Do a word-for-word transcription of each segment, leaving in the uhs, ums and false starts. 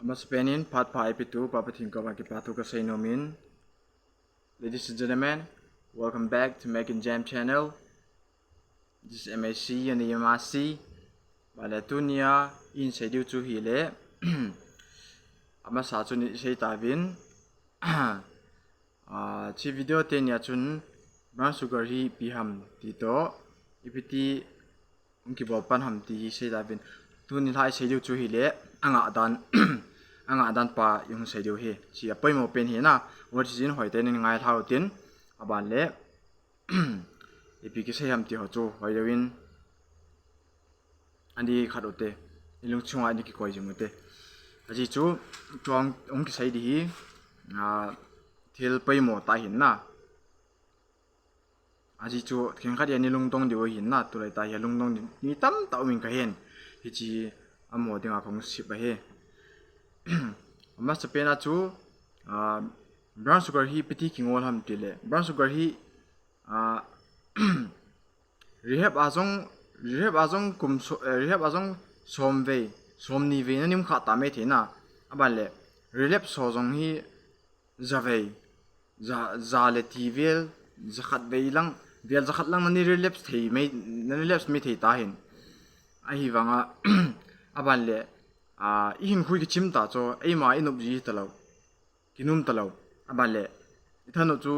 Amasapen in phat pha eipetu Pa Pathen koma kipa thu kasei nom in. Ladies and gentlemen, welcome back to Mac and Jam channel. This is M A C and M R C. Vale, tunia isei diu chu hile, amasa chu isei tauvin. Ah, hiche video teni a chun brown sugar hi ipi ham ti toh, ipi ti hung kibol pan ham ti hi sei tauvin. Tuni lha isei diu chu hile, angah dan, angah dan pa ihung sei diu hi. Hiche apoimo pen hi na, what is in hoitah in ngai lhau tin, aban le, ipi kisei ham ti ho chu hoi deuh in, ani khat u te, ilungchunga ani kikoi jing u te. Ajeh chu, chuang hung kisei di hi, ah, thil poimo tah ahin na. Ajeh chu, khenkhat in ani lungdong diu ahin na, tulai tah hi alungdong di, mi tamtah um in kahen. Hiche amaho dinga kahung sip ahi. Amasapen a chu, ah, brown sugar hi ipi ti kingol ham tile, brown sugar hi, ah, rehab a jong, rehab a jong kum so, eh, rehab a jong som vei, som ni vei na nim kha ta mai thei na. Aban le, relapse ho jong hi ja vei, ja, ja le ti vel, ja khat vei lang, vel ja khat lang nani relapse thei mai, nani relapse mai thei tahin. Ahivanga, aban le, ah, ihinkho hi kichim ta chu, eima inop ji talou, kinum talou. Aban le, ithanop chu,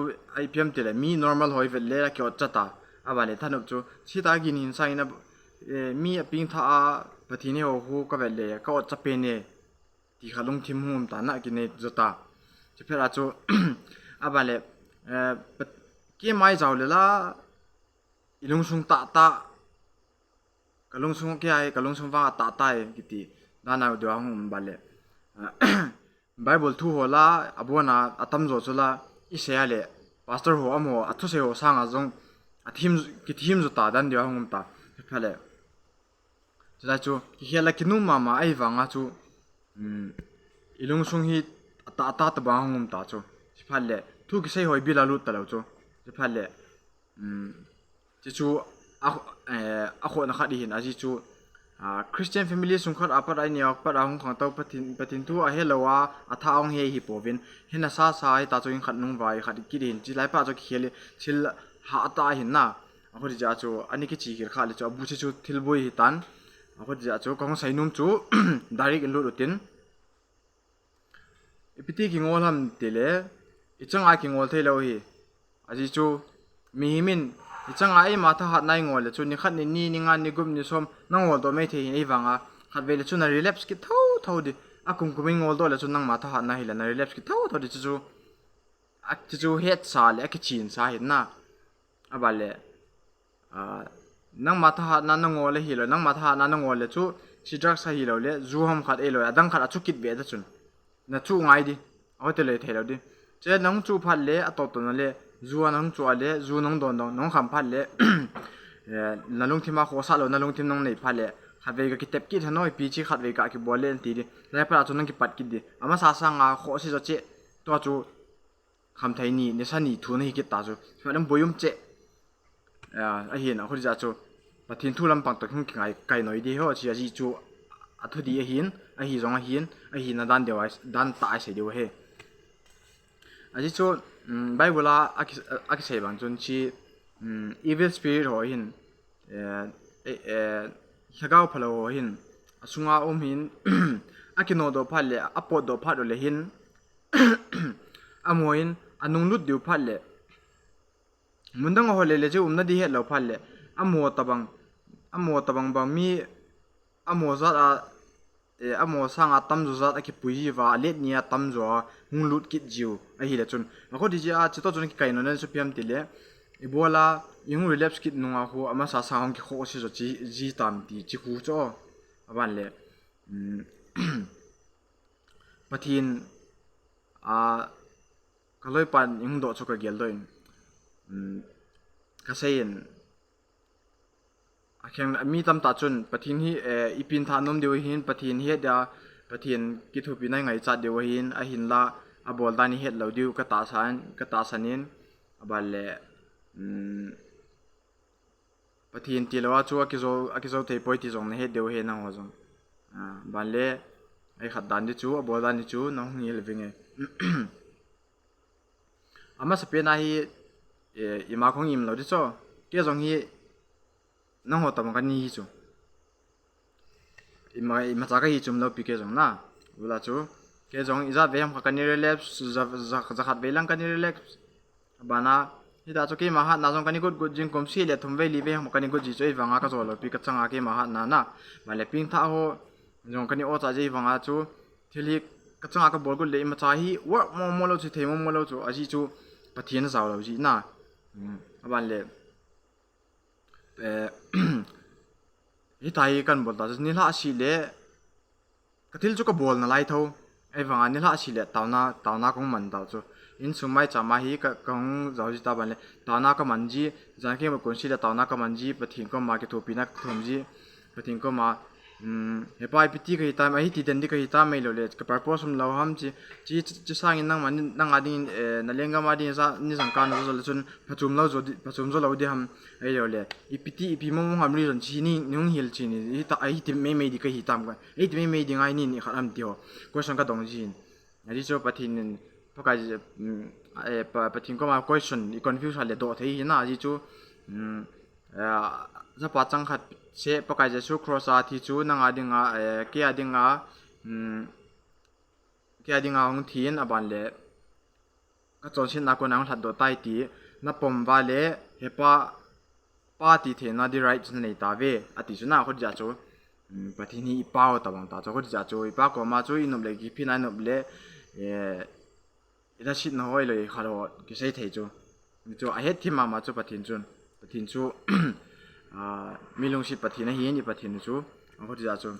ipi ham tile, mi normal ho ivet le, akiot cha ta. Aban le, ithanop chu, hitia gin hin sangin a, eh, mi apeng tha a, Pathen eiho khu kavet le, ka ot cha pen e, ti kha lungthim hung um ta na, kinei jo ta. Chuphat a chu, aban le, eh, Pat-, keima ijao le la, ilungsung tahtah, kalungsung kei a, kalungsung vang atahtah e, kiti dan a ding ahung um ban le. Bible thu ho la, abona atamjo chu la, isei a le, pastor ho amaho, athusei ho sanga jong, athim, kithim jo ta dan ding ahung um ta. Phat le. Chulai chu, kikhel a kinum mama ahivanga chu, um, ilungsung hi atahtah tabang ahung um ta chu. Chuphat le, thu kisei ho ibil a lut talou chu. Chuphat le, um, hiche chu, a, eh, akhohna khat ahin, ajeh chu, ah, Christian family sung khat a pat a inei a pat a hung khangtou Pathen, Pathen thu ahelou a, atha a hung he hi pouvin, hina sasa hita chu in khat nung vai khat kit ahin, chulai pa chu kikhel le, thil hah tah ahin na. Akhuti jeh a chu, ani kiche khel kha le chu, abu hiche chu thilboi hitan. Akhuti jeh a chu, kahung sei nom chu, direct in lut utin. Ipi ti kingol ham tile, ichang a kingol thei lou hi. Ajeh chu, mihem in, ichang a eima thahatna ingol le chu, ni khat ni ni, ni nga ni gup ni som, nangol doh mai thei hin ahivanga, khatvei le chu na relapse kit thotho di, akum kum in ngol doh le chu nangma thahatna hile na relapse kit thotho di chu chu, a, chu chu hetsa le, akichen sa hin na. Aban le, ah, nangma thahatna nangol le hilou, nangma thahatna nangol le chu, hiche drugs ahilou le, ju ham khat ahilou le, adang khat achu kit ve ta chun. Nachu ngai di, ahoite le thei lou di. Hiche nahung chu phat le, atoh toh na le, ju a nahung chu a le, ju nahung don don, nahung kham phat le, eh, nalungthim a khohsah lou, nalungthim nahung nei phat le, khatvei kakitep kit hih in, ipi hiche khatvei kakibol le nati di. Lai phat a chu nang kipat kit di. Amasa sanga khohse jo cheh, tua chu, khamthei ni, nisa ni thu nahi kit ta chu. Chu lam boi um cheh. Ah, ahin, akhuti jeh a chu. Pathen thu lampang toh hung kingai, kai noi di ho, hiche ajeh chu. Athu di ahin, ahi jong ahin, ahina dan deu a, dan tah a isei diu ahi. Ajeh chu, um, Bible a, aki, akisei bang chun hiche, um, evil spirit ho hin, eh, eh, eh, lhagao phalou ho hin, asunga um hin, akinodoh phat le, apotdoh phat u le hin, amaho in, anung lut diu phat le, mun dang a hol le le chu umna di hetlou phat le, amaho tabang, amaho tabang bang mi, amaho jat a, eh, amaho sanga tamjo jat akipui jiuva, alet ni a tamjo a, hung lut kit jiu, ahile chun. Akhuti jeh a, chutoh chun kikai nom na chu ipi ham tile, ibola, ihung relapse kit nunga khu, amasa sa hung kikhohse jo ji, ji tam ti, hiche khu chu, aban le, um, Pathen, a, kaloipan ihung doh chu kageldoh in, um, kasei in, akheng mi tamtah chun, Pathen hi, eh, ipin tha nom diu ahin, Pathen hi het dia, Pathen kithopina ingaichat diu ahin, ahinla, abol dan ihet lou diu katahsan, katahsan in, aban le, um, Pathen tilou a chu akijou, akijou thei poi ti jong nahet diu ahi nangho jong. Ah, ban le, Ei khat dan di chu, abol dan di chu, nahung ngil vinge. Amasa pen a hi, eh, ima kong im lou di chu. Kei jong hi, nangho tobang kani hi chu. Ima, imacha kahi chu umlou pi kei jong na. Ula chu. Kei jong ijat vei ham kha kani relapse, ja, ja, jakhat vei lang kani relapse. Abana, hita chu keima hatna jong kani got got jing kum seh le thum vei li vei ham kani got ji chu ei vanga kajou lou pi kachanga keima hatna na. Bale pengthah ho jong kani o cha ji vanga chu thil hi kachanga kabol got le imacha hi work mo mo lou chu thei mo mo lou chu aji chu Pathen jao lou ji na. Hmm, aban le, eh, hita hi kan bol ta chu nilhah seh le, kathil chu kabol nalai tho. Ei vanga nilhah seh le taona, taona kong man tau chu. Insung maicham a hi ka, kong jao ji ta ban le. Taona kaman ji, jan kei ma kon seh le taona kaman ji, Pathen koma kithopina kathum ji. Pathen koma, um, Hepa ipi ti kahi tam, ahi ti den di kahi tam ei lou le. Ka purpose umlou ham chi, chi, chi, chi sangin nangma, nanga dingin, eh, na lenggam a dingin ja, ni jangkah na jo le chun, phachom lou jo di, phachom jo lou di ham, ei lou le. Ipi ti, ipi mo mo ham reason chi ni, nahung hil chi ni, hita, ahi ti mei mei di kahi tam ka. Ei ti mei mei di ngai ni, ni khat ham ti ho. Question kadong jin. Aji chu Pathen in, Pakai, um, eh, Pa, Pathen koma question, i confuse le doh thei hi na, aji chu, um, eh, japa chang khat seh Pakai Jesu cross a thi chu, nanga dinga, eh, kei a dinga, um, kei a dinga hung thi in aban le, kachonsetna kona hung lhatdoh tai ti, napom uva le, Hepa, Pa ti theina di right chu nanei tave, ati chu na, khuti ja chu, um, Pathen hi i Pa ho tobang ta chu, khuti ja chu, i Pa koma chu i nop le, kiphin a i nop le, eh, i lhasetna ho ei lou, i khat ho, kisei thei chu. Chu ahet thim mama chu Pathen chun, Pathen chu, ah, mi lungset Pathen ahin, i Pathen chu, khuti ja chu.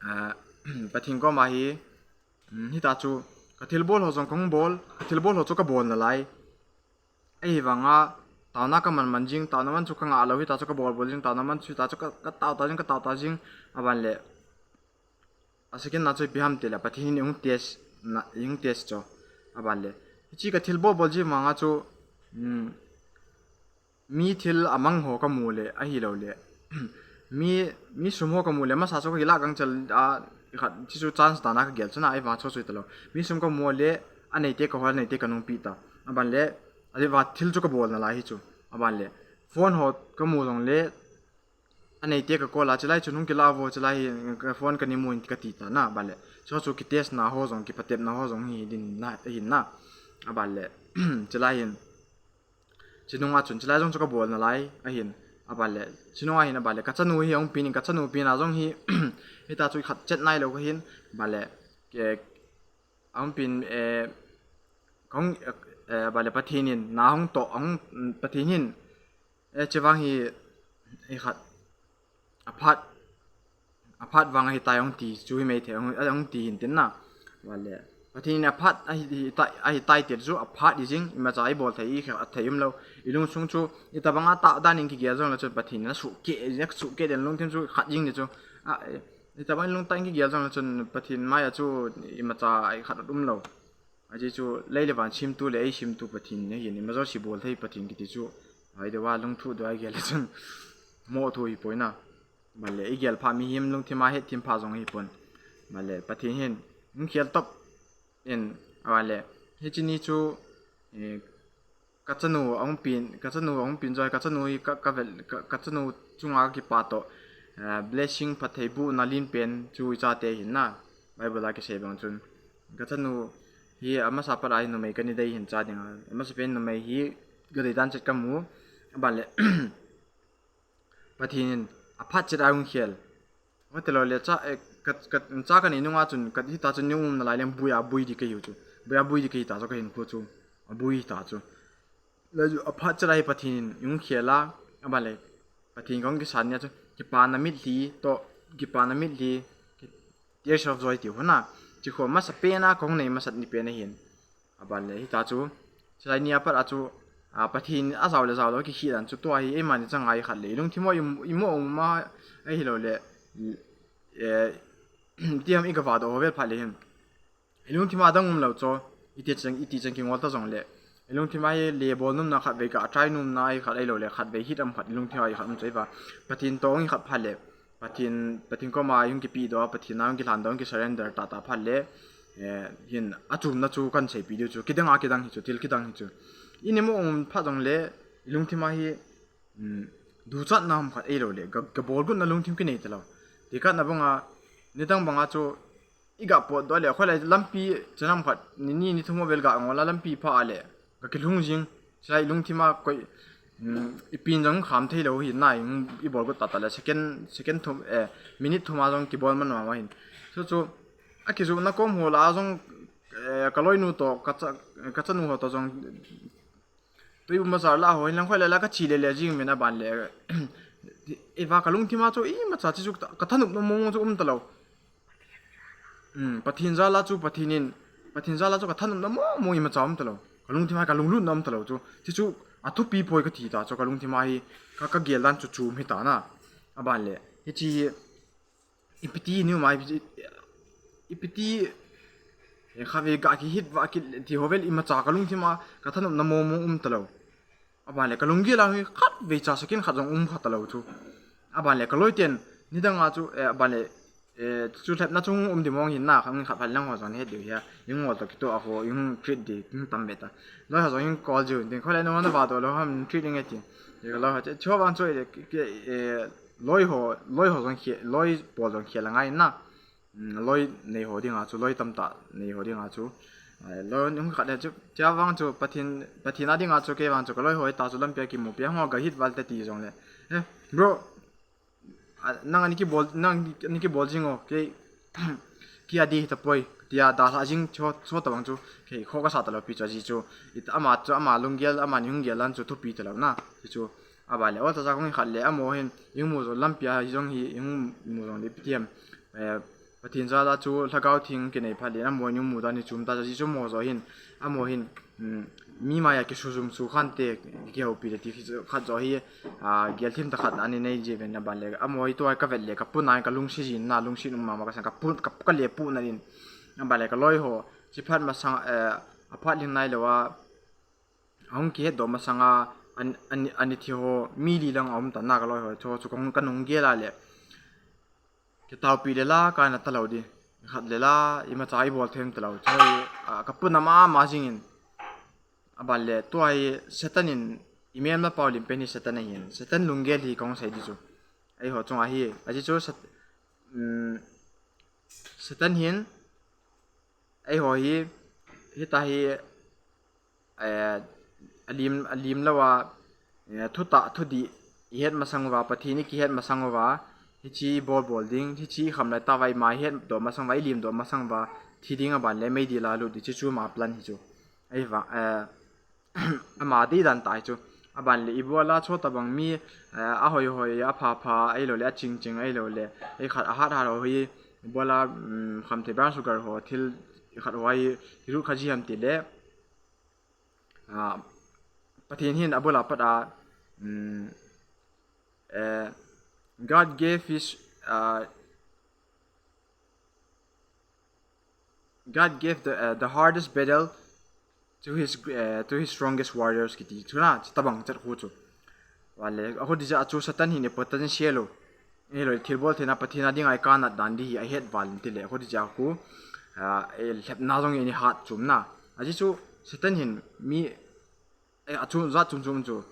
Ah, Pathen koma hi, um, hita chu, kathil bol ho jong kong bol, kathil bol ho chu kabol nalai. Ei vanga, taona kaman man jing, taona man chu kanga lou, hita chu kabol bol jing, taona man chu hita chu ka, katao ta jing, katao ta jing, aban le. A second na chu ipi ham ti le, Pathen in hung test na, hung test chu, aban le. Hichi kathil bol bol ji vanga chu, um, mi thil amang ho kamu le, ahi lou le. Mi, mi sum ho kamu le, masa chu kakilah gangchel a, khat, chi chu chance dan a kagel chu na, ei vang chu chu ta lou. Mi sum kamu le, aneite kahol, aneite kanungpi ta. Aban le, ahi vang thil chu kabol nalai hi chu. Aban le, phone ho kamu jong le, aneite ka call a, chilai chu nung kilah vo, chilai hi, ka phone kani mu in kati ta na, aban le. Chu chu kitest na ho jong, kipatep na ho jong hi din na, hin na. Aban le, chilai hin. Chinunga chun chilai jong chu kabol nalai ahin, aban le. Chinunga hin aban le, kachanu hi ahung pin in, kachanu pin a jong hi, hita chu khat chet nai lou kahin, aban le, ke, ahung pin, eh, kong, eh, aban le Pathen in, na hung to, ahung, Pathen hin, eh, chevang hi, eh, khat, aphat, aphat vang ahitai hung ti chu hi mei thei, hung, hung ti hin tin na. Aban le, Pathen in aphat ahi, ahitai, ahitai ti chu aphat hi jing, imacha ibol thei, i khat thei umlou. I lungsung chu, itobang a tah dan in kigel jong le chun Pathen in asuhkeh, asuhkeh den lungthim chu khat jing ni chu. A, eh, itobang lungtah in kigel jong le chun Pathen mai a chu imacha i khat umlou. Aji chu lei le van simtu le ei simtu Pathen ahin, ima jouse bol thei Pathen kiti chu. Ai de wa lungthu do ai gel le chun. Mo thu hi poi na. Aban le, i gel pha mihem lungthim a hetthim pha jong hi pon. Aban le, Pathen hin, hung khel top in, aban le, hichi ni chu, eh, kachanu ahung pin, kachanu ahung pin joi, kachanu hi ka, kavel, ka, kachanu chunga kakipah toh, eh, blessing phattheibohna lenpen chu ichate hin na, Bible a kisei bang chun. Kachanu hi amasa pat a hi numei kani dei hin cha dinga, amasa pen numei hi kadei dan chet kamu, aban le, Pathen in aphat chet a hung khel. Hote lou le cha, eh, ka, ka, cha kanei nunga chun, ka hita chun ni um nalai leng bui a bui di kahiu chu. Bui a bui di kahi ta chu kahinkho chu. Abui ta chu. Le chu aphat chet a hi Pathen in hung khel a, aban le. Pathen kong kisan nia chu. Kipana mitlhi toh, kipana mitlhi. Ki, tears of joy ti hona. Chi kho masa pen a kong nei masat ni pen ahin. Aban le hita chu, chilai ni a pat a chu, a, Pathen ajao le jao lou kikhel dan chu tua hi, eima ni chang ngai khat le, i lungthim a i, i mo um a, ahi lou le, eh, ti ham i gava doh ho vel phat le hin. I lungthim a dang um lou chu, i ti chang, i ti chang kingol ta jong le. I lungthim a hi le bol nomna khat vei ka, a try nomna i khat ahi lou le, khat vei hit am khat i lungthim a i khat um chu i va. Pathen toh i khat phat le. Pathen, Pathen koma hung kipedoh a, Pathen a hung kilhandoh, hung kisurrender tah tah phat le, eh, hin achumna chu kahin seipeh diu chu, kidang a kidang hi chu, thil kidang hi chu. Inemu um phat jongle, ilungthim a hi, um, duchatna ham khat eilou le, ga, gabolgotna lungthim kinei talou. Tekahna banga, nidang banga chu, iga potdoh le, kholai lampi, chanam khat, ni ni, ni thum vel ga ngol a lampi pha a le, ga kilhung jing, chulai lungthim a koi, um, ipin jong kham theilou hi na, ibolgot tah tah le, second, second thum, eh, minute thum a jong kibol man mama hin. Chu chu, akijohna kom ho lah a jong, eh, kaloinu toh, kacha, kachanu ho toh jong, tui um a jar lah a ho, hinlang khoi le la kache le le jing min a ban le. Eiva kalungthim a chu, imacha chi chu, kathanopna mong chu um talou. Um, Pathen jal a chu, Pathen in, Pathen jal a chu kathanopna mong mong imacha um talou. Kalungthim a kalunglutna um talou chu. Chi chu, athupi poi kati ta chu, kalungthim a hi, ka, kagel dan chu chu um hita na. Aban le, hichi hi, ipi ti niu mai, ipi ti, eh, khatvei ga kihit va kiti ho vel imacha kalungthim a, kathanopna mong mong um talou. Aban le, kalunggel a hi khatvei cha second khat jong um kha talou chu. Aban le, kaloi ten, nidang a chu, eh, aban le, eh, chu lhepna chu um di mong hin na, khat phat lang ho jong het diu hi a, ingol toh kitoh a ho, ing treat di, ing tam be ta. Loi ho jong ing call jiu, ding kholai nangho na vadoh lou ham, treat inge ti. Ye kaloi ho, chu vang chu, eh, ki, ki, eh, loi ho, loi ho jong khel, loi bol jong khel angai na. Um, loi nei ho dinga chu, loi tamtah nei ho dinga chu. Eh, loi hung khat le chu, chua vang chu, Pathen, Pathen a dinga chu, kei vang chu, kaloi ho ta chu, lampi a kimupi a, hung a ga hit val te ti jongle. Eh, bro, a, nang ani kibol, nang ani kibol jing o, kei, kei a di hita poi, tia dalha jing chu, chu tabang chu, kei kho kasa talou pi chu, ajeh chu, it, ama chu, ama lunggel, ama ni hung gel dan chu, thupi talou na, chu, Aban le, ol tah cha kong khat le, amaho hin, imu jong lampi a, hijong hi, imu jong le ipi ti ham. Eh, Pathen jal a chu, Lhagao Theng kinei phat le, amaho imu dan hi chu um ta, ajeh chu amaho jong hin, amaho hin, um, mi maiya kisujum su khan te, kihoupi le ti khat jong hi, ah, gel thim tah khat ani nei ji ven aban le, amaho hi tua kavet le, kapuna, kalungset jin na, lungset um mama kasan, kapu, ka, kale puna in, aban le, kaloi ho, chi phat masang, eh, aphat ling nailou a, ahung kihetdoh masang a, an, an, ani thi ho, mi li lang aum ta na kaloi ho, chu, chu kong kanung gel a le. Kitaopi le la, kana talou di. Khat le la, imacha ibol them talou. Chu, a, kapuna mama jing in. Aban le, tua hi Satan in, imemna pau lim pen hi Satan ahin. Satan lunggel hi kong sei di chu. Eiho chunga hi, ajeh chu Sat-, um, Satan hin, eiho hi, hita hi, eh, alim, alim lou a, eh, thutah, thudih, ihet masang uva, Pathen i kihet masang uva, hichi bol bol ding, hichi kham lai tah vai ma ihetdoh masang uva, ilimdoh masang uva, thi ding aban le meidil a lut ding, chu chu ama plan hi chu. Eiva, eh, ama dei dan tah hi chu. Aban le ibola chu tabang mi, eh, ahoi hoi, apha pha, ahilou le aching ching, ahilou le, ei khat ahat hat ho hi, ibola, um, khamthei brown sugar ho, thil khat ho hi, hi lut kha ji ham ti le, ah, Pathen hin abul a pat a, um, eh, God gave his, ah, God gave the, uh, the hardest battle to his, uh, to his strongest warriors kiti. Chu na, chu tabang chat khu chu. Vale, aho dija chu Satan hi ne potential lo. Ahilou le thilbol theina Pathen a dinga i kanat dan di hi ahet val in ti le. Aho dija khu, uh, lhepna jong in hat chum na. Ajeh chu Satan hin mi, eh, achun jat chum chum chu.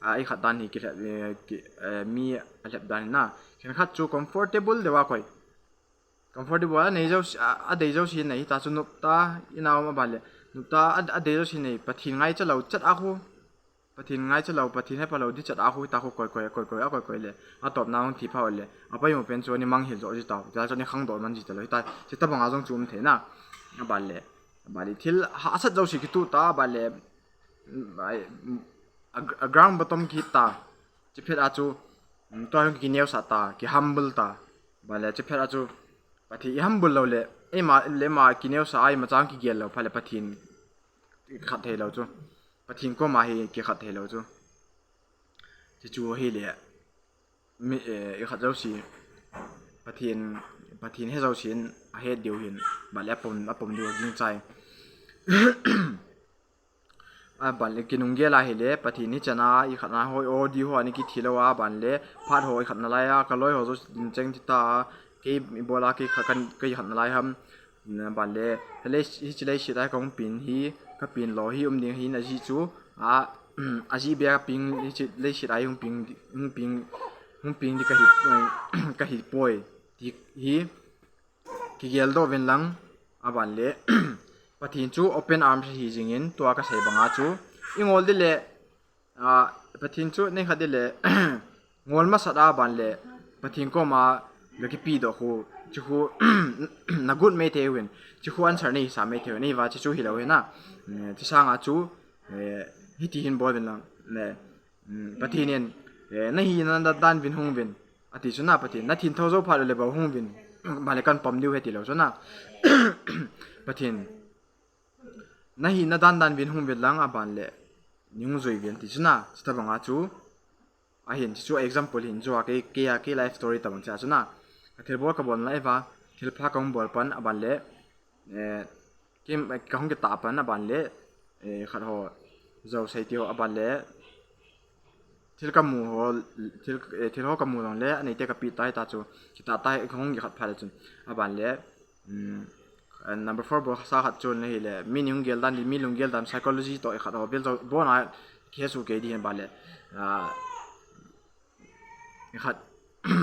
Ah, i khat dan hi ki, eh, ki, eh, mi alhep dan na. Khenkhat chu comfortable deuva koi. Comfortable a nei jouse, a, adei jouse nei, hita chu nopta, ina um aban le. Nopta, a, adei jouse nei, Pathen ngaicha lou, chat a khu. Pathen ngaicha lou, Pathen hepha lou, di chat a khu, hita khu koi koi, koi koi, a koi koi le. Atop na hung thi pha le. Apai mo pen chu ani manghil jo ji tau. Hita chu ani khangdoh man ji talou, hita, hita banga jong chu um thei na. Aban le. Aban le, thil, ha, asat jouse kitu ta, aban le. Ai, a, a ground bottom kihit ta. Chuphat a chu, um, tua jong kineosah ta, ki humble ta. Vale, chuphat a chu, Pathen i humble lou le, eima le ma kineosah a imacha kigel lou, phat le Pathen kikhat thei lou chu. Pathen koma hi kikhat thei lou chu. Chu chu hi le, mi, eh, i khat jouse, Pathen, Pathen he jouse in ahet diu hin, vale apom, apom diu aging chai. Aban le kinunggel a hile, Pathen hi chana i khatna ho, o di ho ani kithi lou a, aban le phat ho i khatna lai a, ka loi ho jo cheng ti ta, kei i bol a kei kha kan, kei khatna lai ham. Aban le, le hiche leiset a ka hung peng hi, ka peng lou hi um ding hi na ji chu, a, a ji bia peng hiche leiset a hung peng, hung peng, hung peng di ka hi, ka hi poi. Ti hi, kigel doh uvin lang, aban le, Pathen chu open arms hi jingin, tua ka sei banga chu, i ngol di le, a, Pathen chu nei khat di le, ngol masat a aban le, Pathen koma, ga kipe doh khu, chu khu, na got mai thei uvin, chu khu answer nei sa mai thei uvin, nei va chu chu hilou hin a, mm, chu sanga chu, eh, hiti hin bol uvin lang, le, mm, Pathen in, eh, na hina dan dan uvin hung uvin, ati chu na Pathen, na thin tho jou phat le bou hung uvin, aban le kan pom diu ahi ti lou chu na, Pathen, na hina dan dan uvin hung uvin lang aban le, nei hung jui uvin ti chu na, chu tabang a chu, ahin, chu example hin chu a, kei, kei a, kei life story tabang chu a chu na, ka thilbol ka bol na e va, thilpha ka hung bol pan aban le, eh, kei, ka hung kitah pan aban le, eh, khat ho, jou sei ti ho aban le, thil ka mu ho, thil, eh, thil ho ka mu jong le, anei te ka pe tai ta chu, kitah tai ka hung kikhat phat le chun, aban le, mm, eh, number four bol sa khat chun le hile, mi nei hung gel dan di, mi lunggel dan psychology toh i khat ho, vel jou, bon a, kihe soh kei di hin aban le, ah, i khat,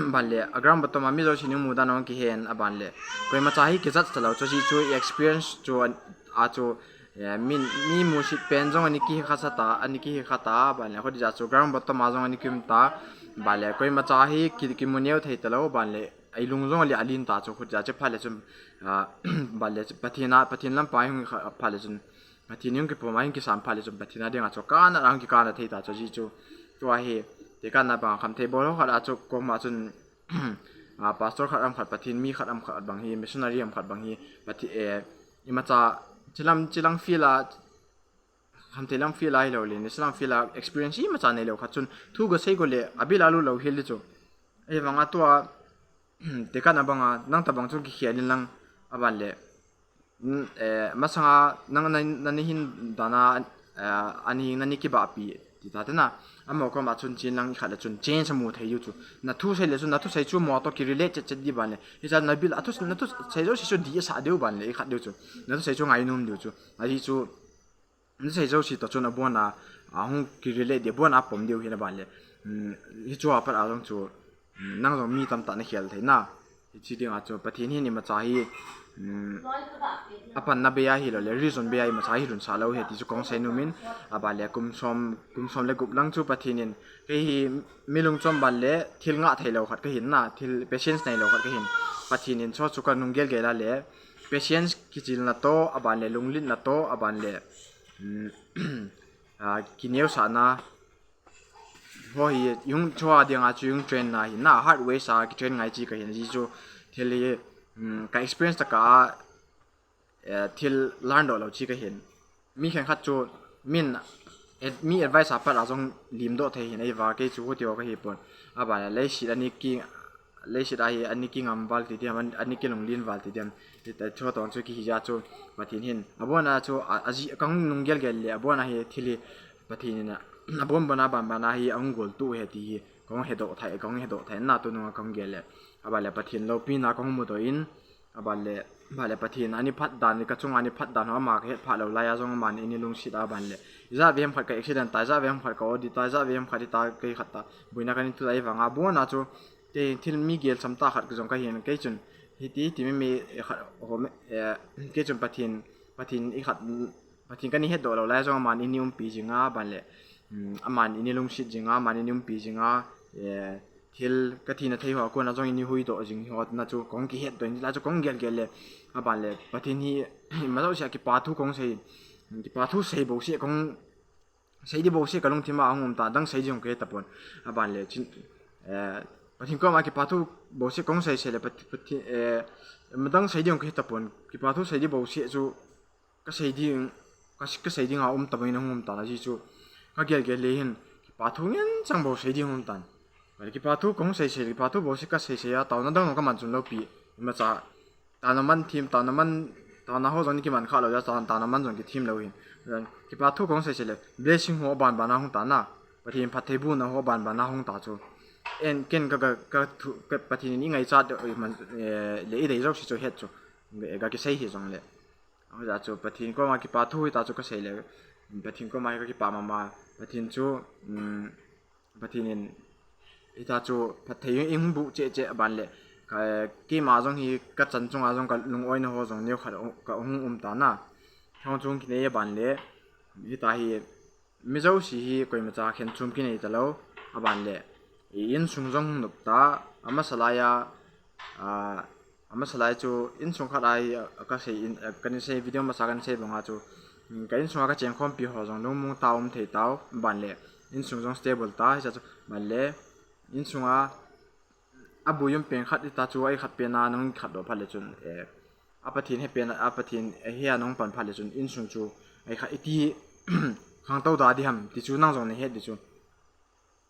aban le, a ground bottom a mi jouse nei hung mu dan hung kihen aban le, koima cha hi kijudge talou chu ji chu, i experience chu a, a chu, eh, mi, mi musit pen jong ani kihe kha sa ta, ani kihe kha ta, aban le, khut ja chu ground bottom a jong ani kium ta, aban le, koima cha hi ki, kimu neo thei talou, aban le, i lung jong le alen ta chu, khut ja chu phat le chun, ah, aban le, Pathen a, Pathen lam pa hung kha phat le chun, Pathen hung kipom a hung kisam phat le chun Pathen a dinga chu kana hung kikana thei ta chu ji chu. Tua hi, tekahna bang khamthei bol ho khat a chu koma chun, a, pastor khat ham khat Pathen mi khat ham khat bang hi, missionary ham khat bang hi, Pathen, eh, imacha, chilam, chilang field a, khamthei lam field a hilou le, ni chilang field a experience imacha neilou khat chun, thu ga sei go le, abil a lut lou hel di chu. Ahivanga tua, tekahna banga, nang tabang chu kikhel in lang, aban le, mm, eh, masanga nang na, na nei hin dan a, eh, ani na nei kibahpi, ti ta te na. Amaho koma chun chen lang i khat le chun change amu thei diu chu. Na thusei le chun, na thusei chu amaho toh kirelate chet chet di aban le. Hicha na bil a thu, na thusei jouse chu di asah diu aban le, i khat diu chu. Na thusei chu ngainom diu chu. Ahi chu, na thusei jouse toh chun abon a, a hung kirelate di, abon a pom diu hi na aban le. Mm, hichu a pat a jong chu, mm, nang jong mi tamtah na khel thei na. Hiche dinga chu Pathen hin imacha hi, mm, apanna bei a hilou le, reason bei a imacha hi lhunsah lou ahi ti chu kahung seinom in, aban le kum som, kum som le gup lang chu Pathen in, kei hi mi lungchom aban le thil ngah theilou khat kahin na, thil patience neilou khat kahin. Pathen in chu chu kanung gelgel a le, patience kichilna toh, aban le lunglutna toh, aban le, mm, a, kineosahna, ho hi, i hung, chua dinga chu i hung train na hi, na hard way sa kitrain ngai chi kahin, ji chu, thil hi, mm, ka experience tah a, eh, thil learn doh lou chi kahin. Mi khenkhat chu, min, ad-, mi advice a pat a jong lim doh thei hin, ahi va, kei chu huti ho kahi pon. Aban le, leiset a ni ki, leiset a hi, ani kingam val ti diam, an-, ani kilunglen val ti diam. Ti ta, chu tong chu kihi ja chu, Pathen hin. Abon a chu, a, a ji, kahung nung gelgel le, abon a hi, thil hi, Pathen in a, abon bon a ban ban a hi, ahung gol tu ahi ti hi, kahung hedoh thei, kahung hedoh thei, na tunung a kahung gel le. Aban le Pathen loupina kahung mudoh in, aban le, aban le Pathen, ani phat dan, ka chunga ani phat dan ho ama kahet phah lou lai a jong aman eini lungset a aban le. Ijat vei ham khat ka accident ta, ijat vei ham khat ka odi ta, ijat vei ham khat hita, kei khat ta, boina kahin tu ta ahivanga, abon a chu, kei thil mi gel cham tah khat jong kahin, kei chun, hiti, hiti mi mi, eh, khat, ho me, eh, kei chun Pathen, Pathen i khat, Pathen kana hetdoh lou lai jong aman eini umpi jinga, aban le, mm, aman eini lungset jinga, aman eini umpi jinga, eh, thil ka thina thei ho a kona jong eini huhdoh jing ho na chu kahung kihetdoh in, la chu kahung gelgel le, aban le, Pathen hi, ima jouse a kipa thu kahung sei, kipa thu sei bouseh kahung, sei di bouseh kalungthim a ahung um ta, dang sei ding kahe tapon, aban le, chin, eh, Pathen koma kipa thu bouseh kahung sei sei le, Pat-, Pathen, eh, dang sei ding kahe tapon, kipa thu sei di bouseh chu, ka sei ding, ka, ka sei ding a um ta bangin ahung um tan, aji chu, ka gelgel le hin, kipa thu ngen chang bou sei ding um tan. Aban le kipa thu kahung sei sei, kipa thu bouseh ka sei sei a, taona dang jong kaman chun lou pi, imacha, taona man thim, taona man, Taona ho jong kiman kha lou, taona, taona man jong kithem lou hin. Kipa thu kong sei sei le, blessing ho aban ban a hung ta na. Pathen phattheibohna ho aban ban a hung ta chu. En ken ka, ka, ka thu, ka Pathen in i ngaichat, eh, man, eh, le i dei jouse chu het chu. Eh, ka kisei hi jong le. Hijeh chu Pathen koma kipa thu hita chu ka sei le. Pathen koma hi ka kipa mama. Pathen chu, um, Pathen in hita chu phatthei in hung buh cheh cheh aban le. Ka, keima jong hi ka chan chunga jong ka lungoina ho jong neo khat ka hung um ta na. Hung chung kinei aban le. Hita hi mi jouse hi koimacha khenchum kinei talou aban le. I insung jong hung nop ta, amasa lai a, a, amasa lai chu insung khat a hi, a, ka sei in, a, ka ni sei video masa ka ni sei banga chu, mm, ka insung a ka chengkhompi ho jong lungmong tah a um thei tau, aban le insung jong stable ta, hijeh chu, aban le insung a, a buiyum pen khat hita chu, ei khat pen a nahung khat doh phat le chun, eh, a Pathen he pen a, a Pathen he a nahung pan phat le chun, insung chu, ei khat iti khangtou da ding ham, ti chu nang jong na het ding chu.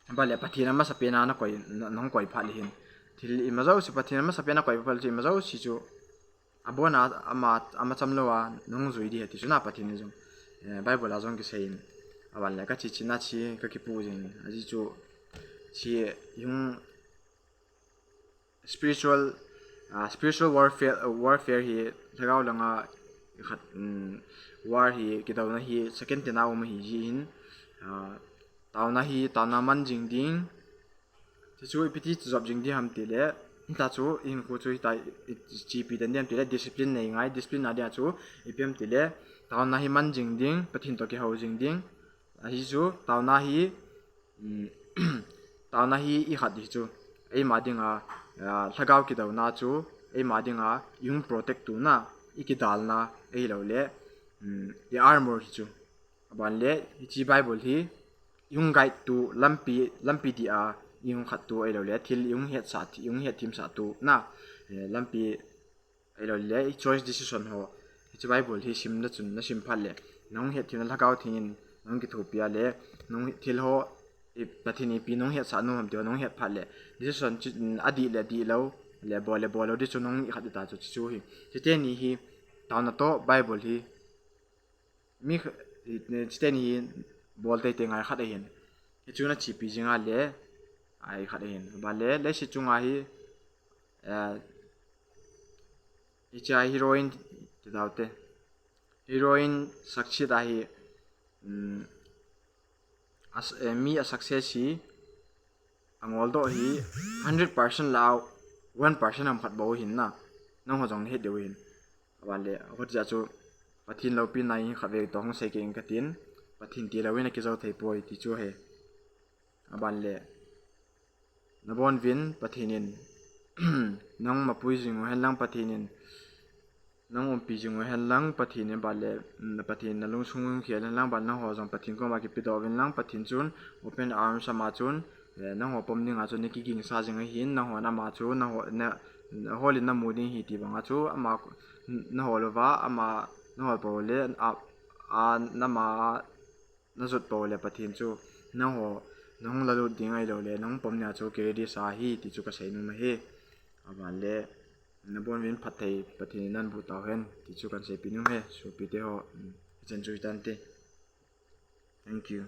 Aban le Pathen amasa pen a na koi, na, nahung koi phat le hin. Thil ima jouse Pathen amasa pen a koi phat le chu ima jouse chu. Abon a ama, ama cham lou a nahung jui ding ahi ti chu na Pathen in jong. Eh, Bible a jong kisei in. Aban le ka chi chi na chi ka kipu jing. Ajeh chu chi hung spiritual, ah, spiritual warfare, ah, warfare hi lhagao langa khat, um, war hi kidouna hi second tena um ahi jeh in, ah, taona hi, taona man jing ding. Ti chu ipi ti jop jing ding ham ti le, hita chu i hinkho chu hita i, i, chepi den ding ham ti le, discipline nei ngai, discipline a dia chu ipi ham ti le, taona hi man jing ding, Pathen toh kihou jing ding. Ahi chu, taona hi, um, taona hi i khat hi chu, eima dinga, ah, lhagao kidouna chu, eima dinga, i hung protect tuna, i kidalna, ahilou le, um, i armor hi chu. Aban le, hiche Bible hi, i hung guide tu, lampi, lampi dia, i hung khat tu, ahilou le, thil i hung hetsah, i hung hetthemsah tu, na, eh, lampi, ahilou le, i choice decision ho. Hiche Bible hi sim na chun, na sim phat le. Nahung hetthemna Lhagao Theng in, nahung kithopi a le, nahung thil ho, i Pathen ipi nahung hetsah nom ham ti ho, nahung het phat le. Decision chu, mm, adih le, adih lou, le bol le, bol lou, ding chu nahung i khat ding ta chu, chu hi. Chuteni hi, taona toh Bible hi. Mi kh-, i, chuteni hi, bol teitei ngai khat ahin. Hichu na chepi jing a le, ai khat ahin. Aban le, leiset chunga hi, eh, hiche a heroine ti dau te. Heroine success a hi, um, as, eh, mi a success hi, angol doh hi, hundred percent lah a, one percent ham khat bou hin na. Nangho jong na het diu hin. Aban le, hijeh chu, Pathen loupina in khatvei toh hung sei kit inge katin, Pathen tilou in akijou thei poi ti chu ahi. Aban le, nabon uvin Pathen in, nang mapui jing u hen lang Pathen in, nang umpi jing u hen lang Pathen in, aban le, mm, Pathen nalungsung hung khel hen lang, aban nangho jong Pathen koma kipedoh uvin lang, Pathen chun, open arms ama chun, eh, nangho pom dinga chun nakigingsa jing ahin, nangho in ama chu, nangho, na, hol in namu ding ahi ti banga chu, ama, nahol uva, ama, nahol pou le, a, a, nama, najot pou le Pathen chu nangho, nahung lalut ding ahilou le, nahung pom nia chu ki ready sa ahi ti chu kasei nom ahi. Aban le, nabon uvin phatthei Pathen in naboh tau hen ti chu kahin seipeh nom ahi, sopite ho, um, hichan chu hitante. Thank you.